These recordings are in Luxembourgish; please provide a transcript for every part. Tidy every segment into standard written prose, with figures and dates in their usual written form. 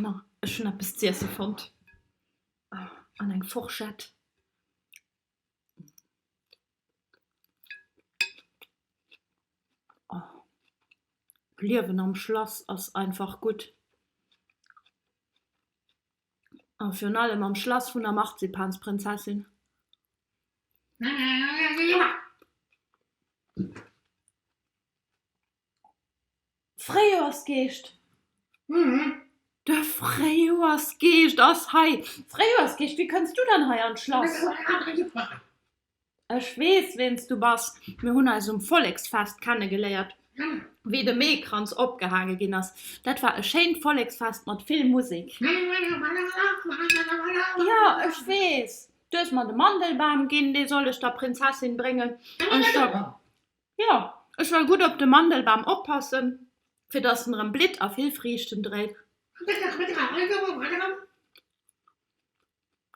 Kanner, ech hunn eppes z'iesse fonnt. An eng Forschett. D'Liewen am Schlass ass einfach gutt. A virun allem am Schlass vun der Marzipansprinzessin. Fréijoersgeescht! De Fréijoersgeescht ass hei! Fréijoersgeescht, wéi kënns du dann hei an d'Schlass? Ech weess, ween s du bass. Mir hunn eis um Volleksfest kennegeléiert, wéi de Meekranz opgehaange ginn ass. Dat war e schéint Volleksfest mat vill Musek. Jo, ech weess. Du hues mer de Mandelbam ginn, dee soll ech der Prinzessin bréngen. Jo, ech wëll gutt op de Mandelbam oppassen, fir dass en erëm blitt a vill Friichten dréit.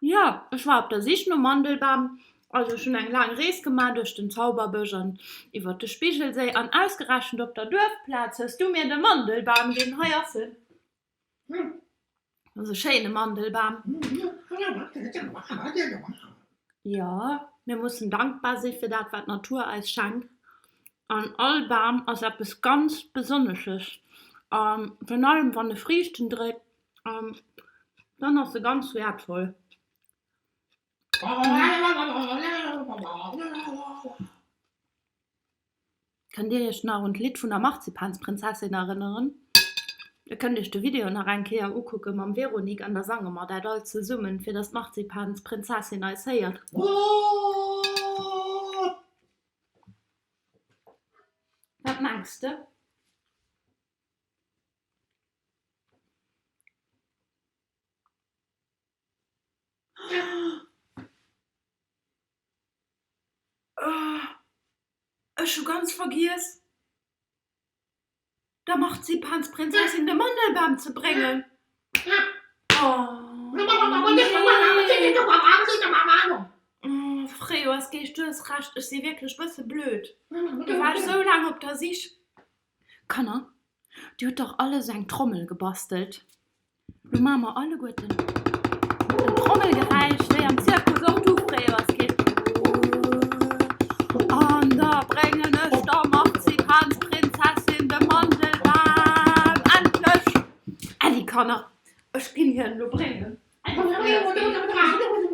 Jo, ech war op der Sich nom Mandelbam. Also ech hunn eng laang Rees gemaach duerch den Zauberbësch an iwwer de Spigelséi an ausgerechent op der Duerfplaz hues du mir de Mandelbam ginn. Hei ass en. Dat ass e schéine Mandelbam. Jo, mir mussen dankbar si fir dat, wat d'Natur eis schenkt. An all Bam ass eppes ganz Besonnesches. A virun allem wann e Friichten dréit, dann ass e ganz wäertvoll. Kënnt Dir Iech nach un d'Lidd vun der Marzipansprinzessin erënneren? Dir kënnt Iech de Video nach eng Kéier ukucke mam Véronique an da sange mer dat all zesummen, fir dass d'Marzipansprinzessin eis héiert. Wat mengs de? Ech hu ganz vergiess, der Marzipansprinzessin de Mandelbam ze bréngen. Oh nee! Oh Fréijoersgeescht, du hues Recht, ech si wierklech bësse blöd. Du war ech sou laang op der Sich. Kanner, Dir hutt dach all esou eng Trommel gebastelt. Lo maache mer alleguerten en Trommelgeräisch, wéi am Zirkus och du Fréijoersgeescht. An da bréngen ech der Marzipansprinzessin de Mandelbam. Endlech! Äddi Kanner, ech ginn hien elo bréngen. Äddi Fréijoersgeescht.